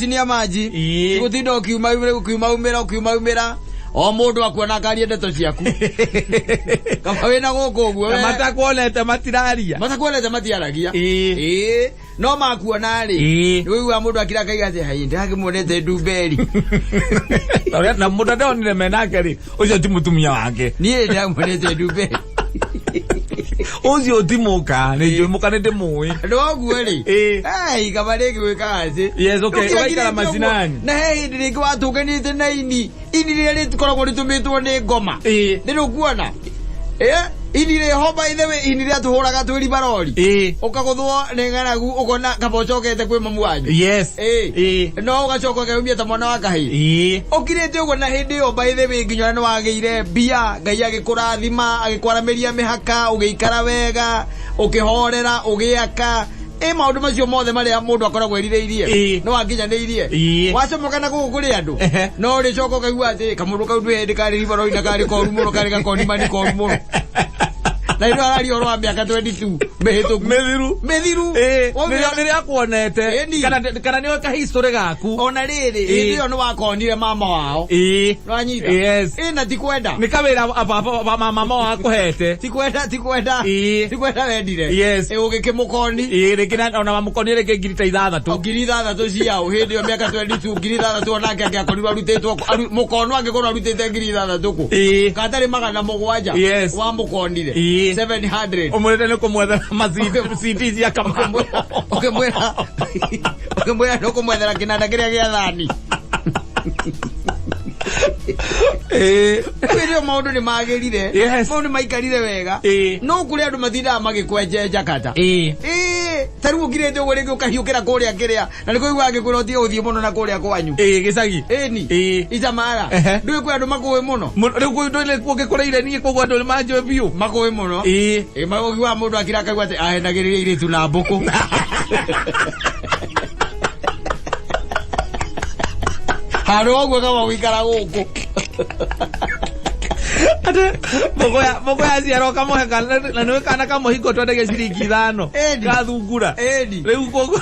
Gũtinia maji. Ĩĩ. Gũtinda ũkiuma ũkiuma umĩra ũkiuma umĩra. O mũndũ akuona akaria ndeto ciaku. Kaba wĩna gũkũ ũguo. Na we- matakuonete matiraria. Matakuonete matiaragia. Ĩĩ. Ĩĩ. No makuona rĩ. Ĩĩ. Nĩ ũiguaga mũndũ akira akaiga atĩ hai ndĩrakĩmuonete ndumberi. Ũrĩa- Na mũndũ ndonire menake rĩ, ũcio ti mũtumia wake. Niĩ ndĩramuonete ndumberi. Ũcio ti mũka, nĩ njũĩ mũka nĩ ndĩmũĩ. Noguo rĩ. Ĩĩ. Ai, kaba rĩngĩ gwĩkaga atĩ. Yes, okay, Ũkĩra ũgaikara ngirĩte ũguo. macinani. Na he hĩndĩ rĩngĩ watũnganĩte na ini. Ini rĩrĩa rĩkoragwo rĩtũmĩtwo nĩ ngoma. Ĩĩ. Nĩ rũkuona. Eh, ini rĩho by the way, ini rĩa tũhũraga twĩ ribarori. Ĩĩ. Ũkagũthwo nĩ ng'aragu ũkona kaba ũcokete kwĩ mamu wanyu. Yes. Ĩĩ. Ĩĩ. No ũgacoka ũkeumia ta mwana wa kahĩĩ. Ĩĩ. Ũkirĩte ũguo na hĩndĩ ĩyo by the way nginya ũrĩa nĩwagĩire mbia, Ngai agĩkũrathima, agĩkwaramĩria mĩhaka, ũgĩikara wega, ũkĩhorera, ũgĩaka. Ĩ maũndũ macio mothe marĩa mũndũ akoragwo erirĩirie Ĩĩ. nĩ wakinyanĩirie. Ĩĩ. Wacomoka na gũkũ kũrĩ andũ Ehe. no ũrĩcoka ũkaigua atĩ kamũndũ kau ndwĩ hĩndĩ karĩ ribarori na karĩ koru mũno karĩ gakonimani koru mũno. Na rĩu araria ũhoro wa mĩaka 22 mĩhĩtũku. Mĩthiru. Mĩthiru. Ĩĩ. Waumĩra- Nĩrĩo nĩrĩo akuonete. Ĩni. Kana kana nĩoĩ kahistory gaku. Ona rĩrĩ Ĩĩ. hĩndĩ ĩyo nĩ wakonire mama wao. Ĩĩ. Nĩwanyita? Yes. Ĩ na ti kwenda. Nĩ kawĩra baba mama wakũhete. Ti kwenda ti kwenda. Ĩĩ. Ti kwenda wendire. Yes. Ĩ ũgĩkĩmũkoni. Ĩĩ rĩngĩ na ona wamũkonire rĩngĩ ngiri ta ithathatũ. 6,000 ciao hĩndĩ ĩyo mĩaka 22 6,000 onake angĩakorirwo arutĩtwo mũkonwo angĩkorwo arutĩte 6,000 kũ. Ĩĩ. Katarĩ 700. Yes. Wamũkonire. Ĩĩ. 700. Ũmwĩrĩte nĩ kũmwethera ma CD cia Kamau. Ũkĩmwĩra ũkĩmwĩra nĩ ũkũmwethera kĩnanda kĩrĩa gĩa thani. Ĩĩ. Hĩndĩ ĩyo maũndũ nĩ magĩrire. Yes. Maũndũ nĩ maikarire wega. Ĩĩ. No kũrĩ andũ matindaga magĩkwenjenja kata. Ĩĩ. Ĩĩ, ta rĩu ũkirĩte ũguo rĩngĩ ũkahiũkĩra kũrĩa kĩrĩa na nĩ kũigua angĩkwĩra ũtige gũthiĩ mũno na kũrĩa kwanyu. Ĩĩ gĩcagi. Ĩni. Ĩĩ. Icamara. Ehe. Ndũĩ kwĩ andũ makũĩ mũno. Rĩu kũu ndũĩ kuo ngĩkũrĩire niĩ koguo andũ nĩ manjũĩ biũ. Makũĩ mũno. Ĩĩ. Ĩ magũkiuga mũndũ akira akaigua atĩ ahenagĩrĩria airĩtu na mbũkũ. Handũ ha ũguo kaba gũikara gũkũ. Atĩ mbũkũ yaciara ũkamũhe kana na nĩwe kana kamwe hingo twendagia ciringi 5. Ĩni. Gathungura. Ĩni. Rĩu koguo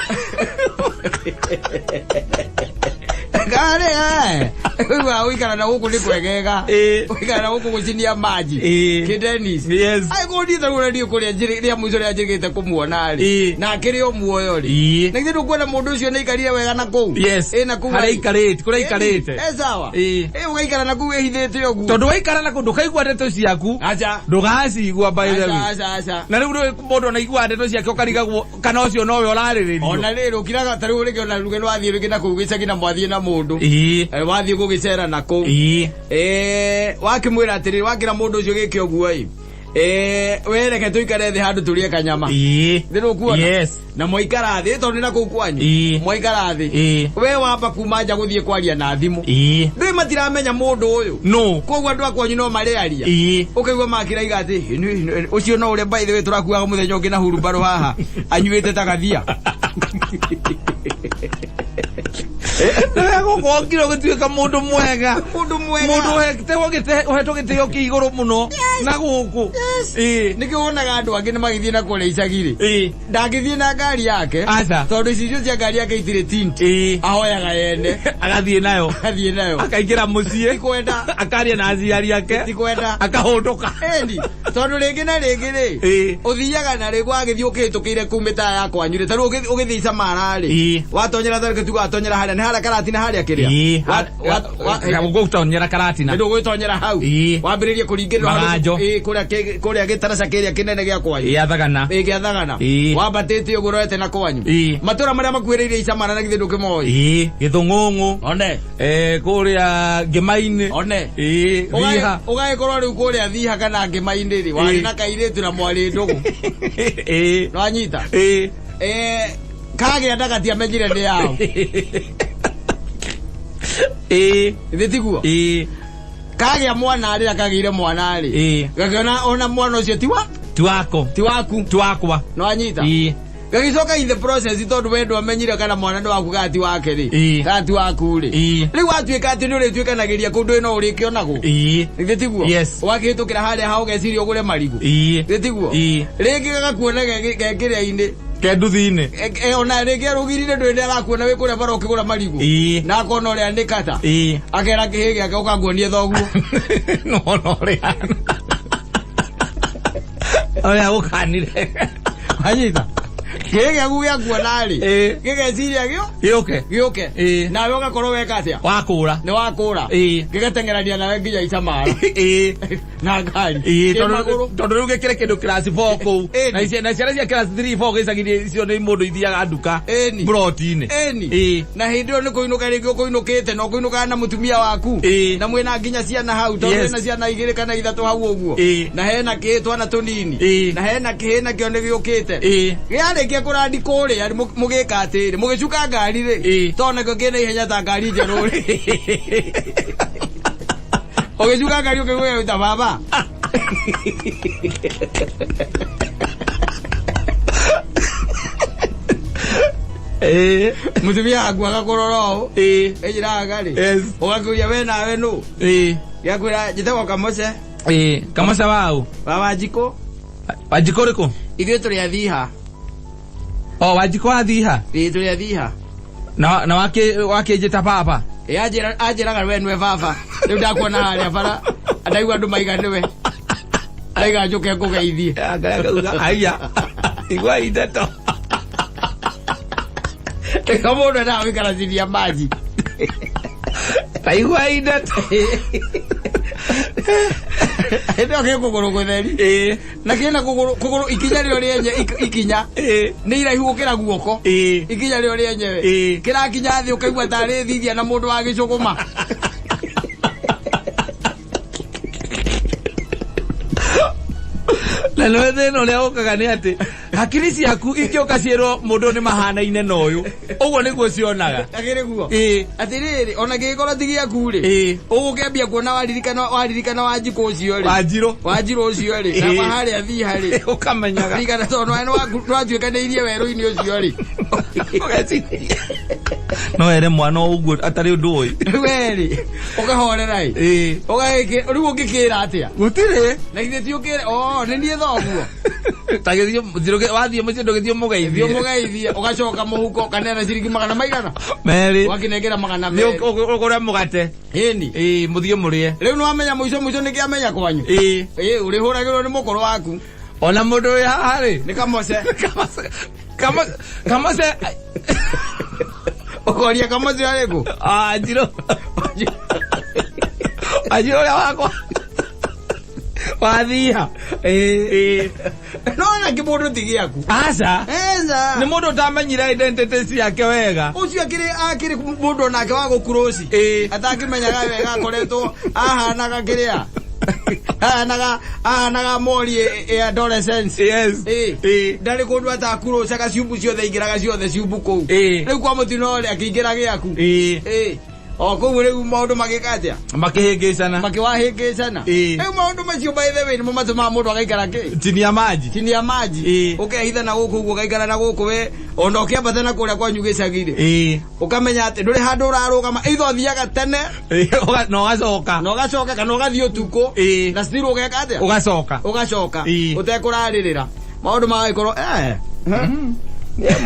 Karĩ eh. Ũiguaga gũikara na gũkũ nĩ kwegega. Ĩĩ. Gũikara na gũkũ gũcinia maji. Ĩĩ. Kĩ Dennis. Yes. Ai kũndĩ ta rĩu niĩ kũrĩa rĩa mũico rĩa njĩrĩgĩte kũmuona rĩ. Ĩĩ. Na akĩrĩ o muoyo rĩ. Ĩĩ. Na githĩ ndũkuona mũndũ ũcio nĩ aikarire wega na kũu. Yes. Ĩ na kũu. Harĩa aikarĩte, kũrĩa aikarĩte. E sawa. Ĩĩ. Ĩ ũgaikara na kũu wĩhithĩte ũguo. Tondũ waikara na kũu ndũkaigua ndeto ciaku. Aca. Ndũgacigua by the Aca way. aca aca. Na rĩu rĩu mũndũ ona aiguaga ndeto ciake ũkarigagwo kana ũcio nowe ũrarĩrĩrio. Ona rĩrĩ ũkiraga ta rĩu rĩngĩ ona ruge nĩwathiĩ rĩngĩ na kũu gĩcagi na mwathiĩ na mũndũ. Ĩĩ. Eh, wathiĩ gũgĩcera na kũu. Ĩĩ. Eh, wakĩmwĩra atĩrĩrĩ wakĩra mũndũ ũcio gĩke ũguo ĩ Eh, we reke tũikare thĩ handũ tũrĩe kanyama Ĩĩ. nĩ rũkuona Yes. na mwaikara thĩ tondũ nĩ na kũu kwanyu Ĩĩ. mwaikara thĩ Ĩĩ. we wamba kuma nja gũthiĩ kwaria na thimũ Ĩĩ. ndũĩ matiramenya mũndũ ũyũ No. koguo andũ a kwanyu no marĩaria Ĩĩ. ũkaigua makĩraiga atĩ ũcio no ũrĩa by the way tũrakuaga mũthenya ũngĩ na hurumbarũ haha anyuĩte ta gathia Nĩwe gũkũ okire ũgĩtuĩka mũndũ mwega. Mũndũ mwega. Mũndũ ũhetwo gĩtĩo kĩa igũrũ mũno na gũkũ. Ĩĩ. Nĩkĩo wonaga andũ angĩ nĩ magĩthiĩ na kũrĩa icagi-rĩ. Ĩĩ. Ndangĩthiĩ na ngari yake. Aca. Tondũ icicio cia ngari yake itirĩ tint. Ĩĩ. Ahoyaga yene. Agathiĩ nayo. Agathiĩ nayo. Akaingĩra mũciĩ. Tikwenda. Akaria na aciari ake. Tikwenda. Akahũndũka. Ĩni. Tondũ rĩngĩ na rĩngĩ rĩ. Ĩĩ. Ũthiaga na rĩngĩ wagĩthiĩ ũkĩhĩtũkĩire kũu mĩtaa ya kwanyu rĩ. Ta rĩu ũgĩthiĩ Icamara rĩ. Ĩĩ. Watonyera ta reke tuge watonyera harĩa nĩ harĩa Karatina harĩa kĩrĩa. Ĩĩ. Gũtonyera Karatina. Nĩ ndũgwĩtonyera hau. Ĩĩ. Wambĩrĩrie kũringĩrĩrwo handũ- Maganjo. Ĩĩ, kũrĩa gĩtaraca kĩrĩa kĩnene gĩa kwanyu. Ĩĩ athagana. Ĩĩ gĩa Thagana. Ĩĩ. Wambatĩte ũguo ũrorete na kwanyu. Ĩĩ. Matũra marĩa makuhĩrĩirie Icamara na githĩ ndũkĩmoĩ. Ĩĩ. Gĩthũng'ũng'ũ. One. Kũrĩa Ngĩma-inĩ. One. Ĩĩ. Thiha. Ũgagĩkorwo rĩu kũrĩa Thiha kana Ngĩma-inĩ rĩ, warĩ Ĩĩ. na kairĩtu na mwarĩ ndũgũ. Ĩĩ. Nĩwanyita? Ĩĩ. Kagĩa nda gatiamenyire nĩ yao. Ĩĩ. Githĩ tiguo? Ĩĩ. Kagĩa mwana rĩ, na kagĩire mwana rĩ. Ĩĩ. Gakĩona ona mwana ũcio ti wa? Ti wako. Ti waku. Ti wakwa. Nĩwanyita? Ĩĩ. Gagĩcoka in the process tondũ we ndwamenyire kana mwana nĩ waku kana ti wake rĩ. Ĩĩ. Kana ti waku rĩ. Ĩĩ. Rĩu watuĩka atĩ nĩ ũrĩtuĩkanagĩria kũndũ ndũĩ no ũrĩkĩonagwo. Ĩĩ. Githĩ tiguo? Yes. Wakĩhĩtũkĩra harĩa ha ũgeciria ũgũre marigũ. Ĩĩ. Githĩ tiguo? Ĩĩ. Rĩngĩ gagakuona ge kĩrĩa-inĩ. Kenduthi-inĩ. Ona rĩngĩ arũgirire ndũrĩ nĩ arakuona wĩ kũrĩa bara ũkĩgũra marigũ. Na akona ũrĩa nĩ kata. Akera kĩhĩ gĩake ũka nguonie thoguo. Nĩwona ũrĩa ũrĩa gũkanire. Wanyita. Kĩhĩ gĩaku gĩakuona rĩ. Gĩgeciria gĩo Gĩũke. Gĩũke. Nawe ũgakorwo weka atĩa? Wakũra. Nĩ wakũra. Gĩgateng'erania nawe nginya Itamara. Na ngari. Ĩĩ, Kĩ tondũ magũrũ. Tondũ rĩu gĩkĩrĩ kĩndũ class 4 kũu. Na ciana cia class 3 4 gĩcagi-inĩ icio nĩ mũndũ ithiaga nduka. Mburoti-inĩ. Na hĩndĩ ĩyo nĩ kũinũka rĩngĩ ũkũinũkĩte na ũkũinũkaga na mũtumia waku. Na mwĩna nginya ciana hau tondũ wĩna ciana igĩrĩ kana ithatũ hau ũguo. Na hena kĩhĩ twana tũnini. Na hena kĩhĩ nakĩo nĩ gĩũkĩte. Gĩarĩkia kũrandi kũrĩa mũgĩka atĩrĩ mũgĩcuka ngari rĩ. Tondũ nakĩo kĩna ihenya ta ngari njerũ rĩ. Ũgĩcuka ngari ũkĩgũya ta baba. Mũtumia waku agakũrora ũũ. Ĩnjĩraga rĩ. Ũgakĩũria we nawe nũ? Gĩakwĩra njĩtagwo Kamũce. Kamũce waũ? Wa Wanjikũ. Wanjikũ ũrĩkũ? Ithuĩ tũrĩ a Thiha. O Wanjikũ wa Thiha? Ĩĩ tũrĩ a Thiha. Na wakĩnjĩta baba? Ĩĩ anjĩraga we nĩwe baba. Rĩu ndakuona harĩa bara ndaigua andũ maiga nĩwe. Ndaiga njũke ngũgeithie. Aya. Igua ndeto. Ĩka mũndũ endaga gũikara chini ya maji. Ta igua ndeto. Hĩndĩ ĩyo kĩ kũgũrũ gũtheri. Na kĩna kũgũrũ kũgũrũ ikinya rĩo rĩenye ikinya. Nĩ iraihu gũkĩra guoko. Ikinya rĩo rĩenyewe. Kĩrakinya thĩ ũkaigua tarĩ thithia na mũndũ wa gĩcũgũma. Na nĩwe thĩna ũrĩa ũkaga nĩ atĩ hakiri ciaku ingĩũka ciĩrwo mũndũ nĩ mahanaine na ũyũ ũguo nĩguo cionaga. Akĩrĩ guo. Atĩrĩrĩ ona kĩngĩkorwo ti gĩaku rĩ. Ũgũkĩambia kuona waririkana waririkana Wanjikũ ũcio rĩ. Wanjirũ. Wanjirũ ũcio rĩ. Na harĩa Thiha rĩ. Ũkamenyaga. Ririkana tondũ nĩwatuĩkanĩirie werũ-inĩ ũcio rĩ. Ũgeciria. No ere mwana ũguo atarĩ ũndũ ũĩ. We rĩ ũkahorera ĩ. Ũgagĩkĩ rĩu ũngĩkĩra atĩa? Gũtirĩ. Na githĩ ti ũkĩre o nĩ niĩ thoguo. Ta gĩthiĩ wathiĩ mũciĩ ndũgĩthiĩ ũmũgeithie. Thiĩ ũmũgeithie ũgacoka mũhuko ũkaneana ciringi magana maigana? Merĩ. Ũgakĩnengera magana Thiĩ merĩ. ũgũre mũgate. Ĩni. Ĩĩ mũthiĩ mũrĩe. Rĩu nĩwamenya mũico mũico nĩkĩamenya kwanyu. Ĩĩ. Ĩĩ ũrĩhũragĩrwo nĩ mũkũrũ waku. Ona mũndũ wĩ haha rĩ. Nĩ Kamũce. Kamũce. Kamũce. Ũkoria Kamũce arĩ kũ? Wanjirũ. Wanjirũ ũrĩa wakwa. Wathiha. Ĩĩ. No ona kĩmũndũ ti gĩaku. Aca. Eza. Nĩ mũndũ ũtamenyire identity ciake wega. Ũcio akĩrĩ mũndũ onake wa gũkuroci. Atakĩmenyaga wega akoretwo ahanaga kĩrĩa. Ahanaga mori ĩ adolescence. Yes. Ndarĩ kũndũ atakurocaga ciumbu ciothe aingĩraga ciothe ciumbu kũu. Rĩu kwa mũtino rĩ akĩingĩra gĩaku. O kũu rĩu maũndũ magĩka atĩa? Makĩhĩngĩcana. Makĩwahĩngĩcana. Rĩu maũndũ macio by the way nĩmo matũmaga mũndũ agaikara kĩ? Chini ya maji. Chini ya maji. Ũkehitha na gũkũ ũguo ũgaikara na gũkũ we ona ũkĩambata na kũrĩa kwanyu gĩcagi-rĩ. Ũkamenya atĩ ndũrĩ handũ ũrarũgama either ũthiaga tene. Na ũgacoka. Na ũgacoka kana ũgathiĩ ũtukũ. Na still ũgeka atĩa? Ũgacoka. Ũgacoka. Ũtekũrarĩrĩra. Maũndũ magagĩkorwo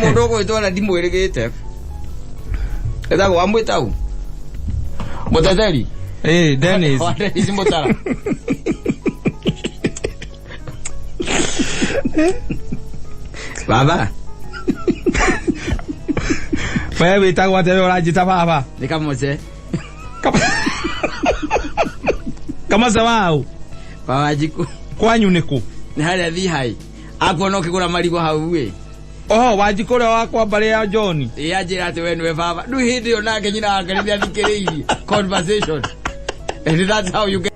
mũndũ ũgwĩtwo na ndimwĩrĩgĩte. Etagwo amwĩtau. Mũteteri. Dennis. Wa Dennis Mũtara. Baba. We wĩtagwo atĩa we ũranjĩta baba? Nĩ Kamũce. Kamũce waũ? Wa Wanjikũ. Kwanyu nĩ kũ? Nĩ harĩa Thihai. Akuona ũkĩgũra marigũ hau ĩ. Oho, Wanjikũ ũrĩa wakwa mbarĩ ya John. Ĩ anjĩra atĩ we nĩwe baba. Rĩu hĩndĩ ĩyo nake nyina wake nĩ athikĩrĩirie conversation. And that's how you get.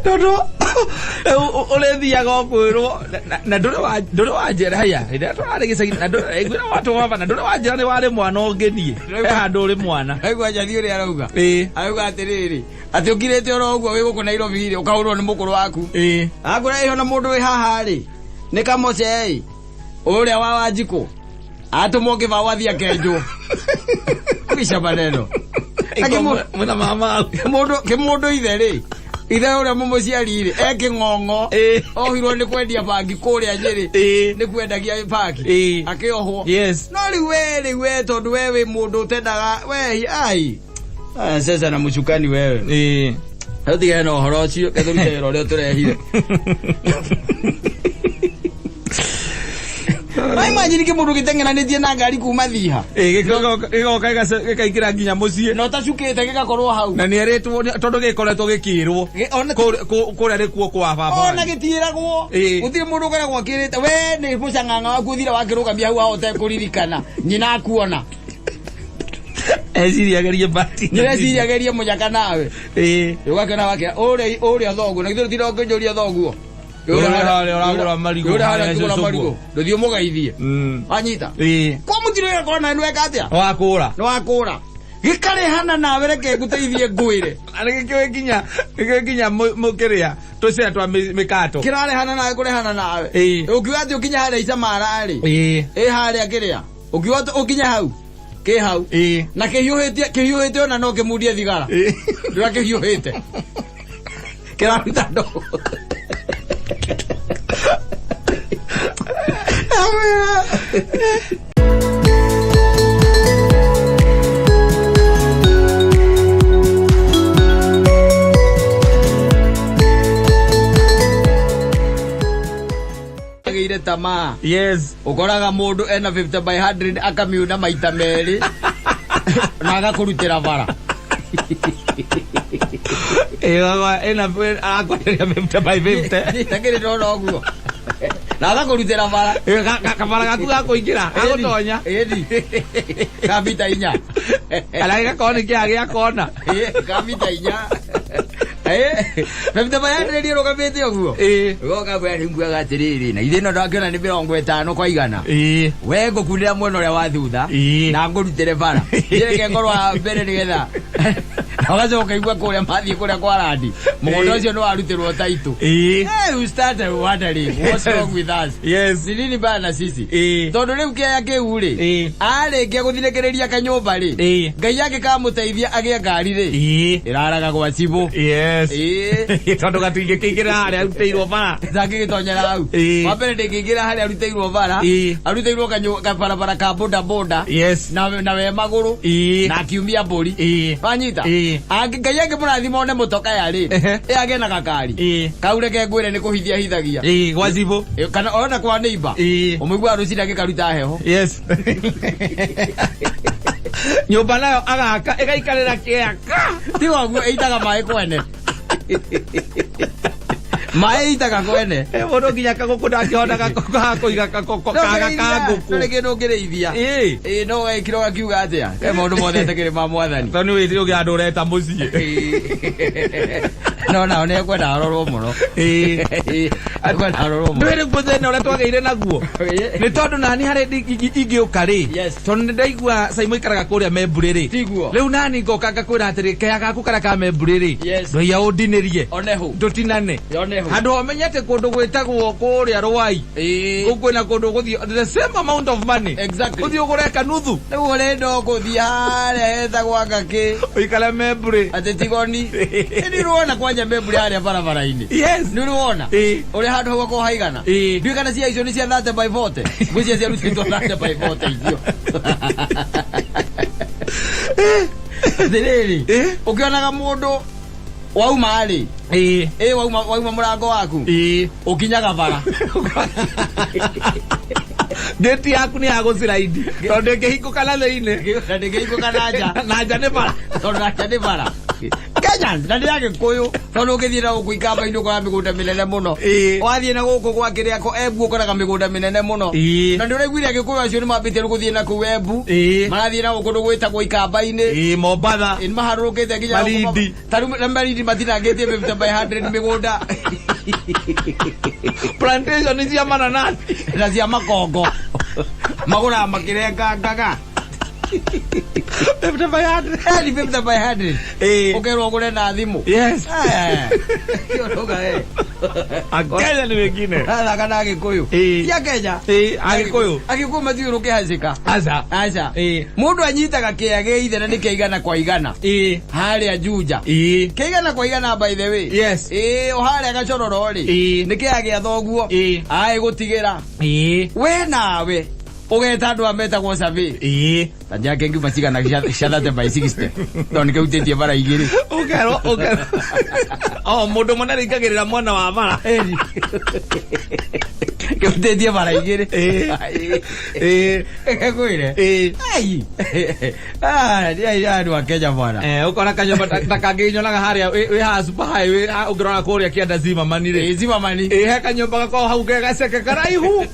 Tondũ ũrĩthiaga ũkwĩrwo na ndũrĩ wanjĩra haya hĩndĩ ĩrĩa tũrarĩ gĩcagi na ndũrĩ watũ baba na ndũrĩ wanjĩra nĩ warĩ mwana ũngĩ niĩ he handũ ũrĩ mwana. Aigua Njathi ũrĩa arauga. Arauga atĩrĩrĩ atĩ ũkirĩte oro ũguo wĩ gũkũ Nairobi rĩ ũkahũrwo nĩ mũkũrũ waku. Akwĩra ĩho na mũndũ wĩ haha rĩ nĩ Kamũce ĩ ũrĩa wa Wanjikũ atũmwo kĩbaũ athiĩ akenjwo. Kwisha maneno. Mwĩna mama. Kĩmũndũ ithe rĩ Ithe ũrĩa mũmũciari rĩ e kĩng'ong'o. Ĩĩ. Ohirwo nĩ kwendia bangi kũrĩa Nyĩrĩ. Ĩĩ. Nĩ kwendagia bangi. Ĩĩ. Akĩohwo. Yes. No rĩu we rĩu we tondũ we wĩ mũndũ ũtendaga we ai. Aya, Sasa na mũcukani wewe. Ĩĩ. Tũtigane na ũhoro ũcio, ke tũrute wĩra ũrĩa ũtũrehire. No imagine kĩmũndũ gĩteng'eranĩtie na ngari kuma Thiha. Ĩĩ, gĩgoka gĩkaingĩra nginya mũciĩ. Na ũtacukĩte gĩgakorwo hau. Na nĩ erĩtwo tondũ gĩkoretwo gĩkĩrwo. Kũrĩa nĩkuo kwa baba. Ona gĩtiĩragwo. Ĩĩ. Gũtirĩ mũndũ ũkoragwo akĩrĩte. We nĩ mũcang'ang'a waku ũthire wakĩrũgamia hau ahote kũririkana. Nyina akuona. Eciria agerie bati. Nyina eciria agerie mũnyaka nawe. Ĩĩ. Ũgakĩona wakĩra ũrĩa ũrĩa thoguo. Na githĩ ũtira ũkĩnjũria thoguo. Ũrĩa harĩa ũragũra marigũ, Ũrĩa harĩa harĩa ũkĩgũra cũcũguo. marigũ. Ndũthiĩ ũmũgeithie. Mm. Wanyita. Ĩĩ. Kwa mũtino ĩgakorwo nawe nĩweka atĩa? Wakũra. Nĩwakũra. Gĩkarĩhana nawe reke ngũteithie ngwĩre. Na nĩgĩkĩũĩ nginya nĩgĩkĩũĩ nginya mũkĩrĩa tũcĩra twa mĩkato. Kĩrarehana nawe kũrehana nawe. Ĩĩ. Ũkiuga atĩ ũkinya harĩa Icamara rĩ. Ĩĩ. Ĩ harĩa kĩrĩa. Ũkiuga atĩ ũkinye hau. Kĩ hau. Ĩĩ. Na kĩhiũhĩtie kĩhiũhĩte ona no kĩmundie thigara. Ĩĩ. Ndũra kĩhiũhĩte. Kĩraruta ndogo. Agĩire tamaa. Yes. Ũkoraga mũndũ ena 50 by 100 akamiuna maita merĩ na agakũrutĩra bara. Ĩĩ ĩna arakwenderia 50 by 50. Takĩrĩ ndona ũguo. Na agakũrutĩra bara. Ĩĩ, kabara gaku ga kũingĩra gagũtonya. Ĩni. Ka mita inya. Kana gĩgakorwo nĩ kĩaga gĩa kona. Ĩĩ, ka mita inya. Ĩĩ, 50 by 100 ĩrũgamĩte ũguo. Ĩĩ. Ũgoka kwĩra rĩu nguaga atĩrĩrĩ, na ithe ĩno ndakĩona nĩ mĩrongo ĩtano kwa igana. Ĩĩ. We ngũkundĩra mwena ũrĩa wa thutha Ĩĩ. na ngũrutĩre bara. Njĩreke ngorwo wa mbere nĩgetha na ũgacoka igua kũrĩa mathiĩ kũrĩa kwa randi. Mũgũnda Ĩĩ. ũcio nĩ warutĩrwo taitũ. Ĩĩ. Hey, we started wondering what's wrong with us. Yes. Ni nini baya na sisi? Ĩĩ. Tondũ rĩu kĩaya kĩu rĩ, Ĩĩ. arĩkia gũthinĩkĩrĩria kanyũmba rĩ, Ĩĩ. Ngai angĩkamũteithia agĩe ngari rĩ, Ĩĩ. ĩraraga gwa cibũ. Yes. Ĩĩ. Tondũ gatingĩkĩingĩra harĩa arutĩirwo bara. Ndangĩgĩtonyera hau. Ĩĩ. Wa mbere ndĩngĩingĩra harĩa arutĩirwo bara, Ĩĩ. arutĩirwo kabarabara ka boda boda Yes. na we magũrũ Ĩĩ. na akiumia mbũri. Ĩĩ. Wanyita? Ĩĩ. Ngai angĩmũrathima one mũtoka ya rĩ, Ehe. ĩ agĩe na gakari. Ĩĩ. Kau reke ngwĩre nĩ kũhithia hithagia. Ĩĩ, gwa cibũ. Ĩ, kana ona kwa neighbor. Ĩĩ. Ũmũiguaga rũcinĩ agĩkaruta heho. Yes. Nyũmba nayo agaka ĩgaikarĩra kĩaka. Tiga ũguo ĩitaga maĩ kwene. Maĩ ĩitaga kwene. Ĩ, mũndũ nginya kagũkũ ndangĩhota kũiga kaga ka ngũkũ. Ndũrĩ kĩndũ ũngĩrĩithia. Ĩĩ. Ĩĩ no ũgekira ũgakiuga atĩa? Ke maũndũ mothe atakĩrĩ ma mwathani. Tondũ nĩ wĩtire ũgĩ andũ ũreta mũciĩ. Ĩĩ. No nao nĩ ekwenda arorwo mũno. Ĩĩ. Ĩĩ, ekwenda arorwo mũno. Ndũĩ rĩu thĩna ũrĩa twagĩire naguo. Nĩ tondũ nani harĩ ingĩũka rĩ. Yes. Tondũ nĩ ndaigua Saimo ikaraga kũrĩa Memburĩ rĩ. Tiguo. Rĩu nani ngoka ngakwĩra atĩrĩ kea gaku karĩa ka Memburĩ rĩ. Yes. Ndoia ũndinĩrie. Onehu. Ndũtinane. Onehu. Handũ ũmenye atĩ kũndũ gwĩtagwo kũrĩa Rwai. Ĩĩ. Kwĩna kũndũ ũgũthiĩ the same amount of money. Exactly. Ũthiĩ ũgũre kanuthu. Rĩu ũrenda ũgũthiĩ harĩa hetagwo ngakĩ. Ũikare Memburĩ. Atĩ tigoni. Nĩ ũrona kwanja Memburĩ harĩa barabara-inĩ. Yes. Nĩ ũrona? Ĩĩ. Ũrĩa handũ hau akorwo haigana. Ĩĩ. Ndiũĩ kana cia icio nĩ cia 30 by 40. Ngwĩciria ciarutĩtwo 30 by 40 icio. Atĩrĩrĩ, Ĩĩ. ũkĩonaga mũndũ wauma rĩ, Ĩĩ. ĩ wauma mũrango waku, Ĩĩ. ũkinyaga bara. Gate yaku nĩ ya gũciraindi tondũ ndĩngĩhingũka na thĩinĩ. Na ndĩngĩhingũka na nja. Na nja nĩ bara. Tondũ na nja nĩ bara. Kenya na nĩ Agĩkũyũ tondũ ũngĩthiĩ na gũkũ ikamba-inĩ ũkoraga mĩgũnda mĩnene mũno. Ĩĩ. Wathiĩ na gũkũ gwa kĩrĩa ko Embu ũkoraga mĩgũnda mĩnene mũno. Ĩĩ. Na nĩ ũraiguire Agĩkũyũ acio nĩ mambĩtie rĩu gũthiĩ na kũu Embu. Ĩĩ. Marathiĩ na gũkũ gwĩtagwo ikamba-inĩ. Ĩĩ, Mombatha. Ĩ, nĩ maharũrũkĩte nginya gũkũ Malindi. Ta rĩu na Malindi matinangĩtie 50 by 100 mĩgũnda Plantation cia mananasi. na cia makongo. Magũraga makĩrengangaga. 50 by 100. Yani 50 by 100. Ĩĩ. Ũkerwo ũgũre na thimũ. Yes. Eh. Ũrauga we. Akenya nĩ wengine. Athaka na Agĩkũyũ. Ĩĩ. Ti Akenya. Ĩĩ, Agĩkũyũ. Agĩkũyũ matiũĩ rũkĩhacĩka. Aca. Aca. Ĩĩ. Mũndũ anyitaga kĩea gĩa ithe na nĩ kĩa igana kwa igana. Ĩĩ. Harĩa Juja. Ĩĩ. Kĩa igana kwa igana by the way. Yes. Ĩĩ, o harĩa Gacororo rĩ. Ĩĩ. Nĩ kĩea gĩa thoguo. Ĩĩ. Aĩ gũtigĩra. Ĩĩ. We nawe ũgeta andũ a metagwo survey. Ĩĩ. Ta njake ngiuma cigana cia 30 by 60. Tondũ nĩkĩhutĩtie bara igĩrĩ. Ũkerwo ũkerwo. O mũndũ ũmwe nĩaringagĩrĩra mwena wa bara. Kĩhutĩtie bara igĩrĩ. Ĩĩ. Ĩĩ. Ngwĩre. Ĩĩ. Ai. Ah, nĩ ai andũ a Kenya bwana. Eh, ũkona kanyũmba ta kangĩ nyonaga harĩa wĩ haha super high wĩ haha ũngĩrora kũrĩa kĩanda Zimmerman rĩ. Ĩĩ, Zimmerman. Ĩĩ, he kanyũmba gakoragwo hau ge gaceke karaihu.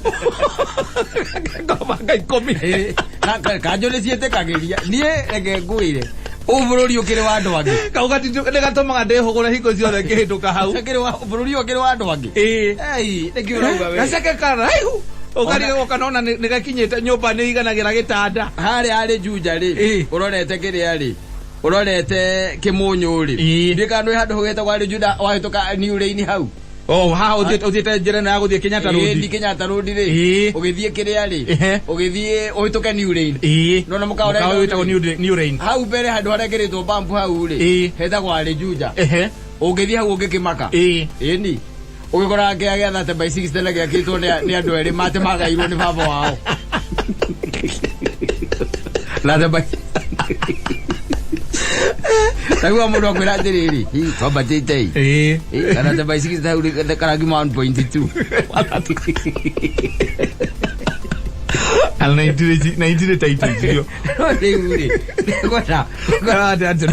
Ngomanga ikũmi. Ĩĩ, na kanjũ nĩ ciĩtĩkagĩria. Niĩ reke ngwĩre. Ũyũ bũrũri ũkĩrĩ wa andũ angĩ. Kau nĩ gatũmaga ndĩhũgũre hingo ciothe ngĩhĩtũka hau. Ũkĩrĩ wa bũrũri ũyũ ũkĩrĩ wa andũ angĩ. Ĩĩ. Ei, nĩkĩ ũrauga we? Gaceke karaihu. Ũkarigwo kana ona nĩ gakinyĩte nyũmba nĩ iganagĩra gĩtanda. Harĩa harĩ Juja rĩ, Ĩĩ. ũrorete kĩrĩa rĩ, ũrorete Kĩmũnyũ rĩ. Ĩĩ. Ndiũĩ kana nĩ handũ hũgĩtagwo harĩ Juja wahĩtũka New Lane hau. Oh, haha ũthiĩte njĩra ĩno ya gũthiĩ Kenyatta Ĩĩ, Road. ni Kenyatta Road rĩ. Ĩĩ. Ũgĩthiĩ kĩrĩa rĩ, Ehe. ũgĩthiĩ ũhĩtũke New Lane. Ĩĩ. Nĩwona mũkawa ũrĩa Mũkawa wĩtagwo New Lane. Hau mbere handũ harekĩrĩtwo bump hau rĩ, Ĩĩ. hetagwo harĩ Juja. Ehe. Ũngĩthiĩ hau ũngĩkĩmaka. Ĩĩ. Ĩni. Ũgĩkoraga kĩa gĩa 30 by 60 na gĩakĩtwo nĩ andũ erĩ mate magairwo nĩ baba wao. 30 by Taguo mũndũ akwĩra atĩrĩrĩ, hi, twambatĩte ĩ. Ĩĩ. Ĩ, kana 30 by 60 hau rĩ, karangima 1.2. Ana na itirĩ taito icio. No rĩu rĩ, nĩngwenda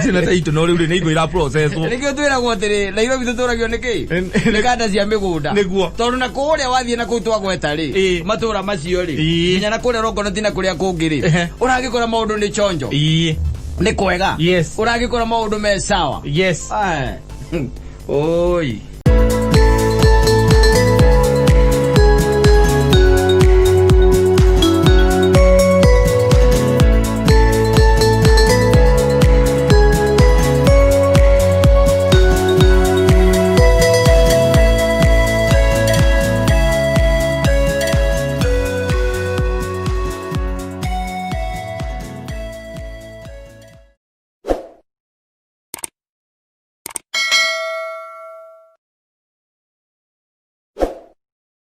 Ciĩna taito no rĩu rĩ nĩ ingũ ira processwo. nĩkĩo twĩragwo atĩrĩ Nairobi tũtũragio nĩkĩ nĩ kanda cia mĩgũnda Nĩguo. tondũ na kũrĩa wathiĩ na kũu twagweta rĩ Ĩĩ. matũra macio rĩ Ĩĩ. nginya na kũrĩa Rongonoti na kũrĩa kũngĩ rĩ Ehe. ũragĩkora maũndũ nĩ chonjo Ĩĩ. nĩ kwega Yes. ũragĩkora maũndũ me sawa Yes. Ae. Oi.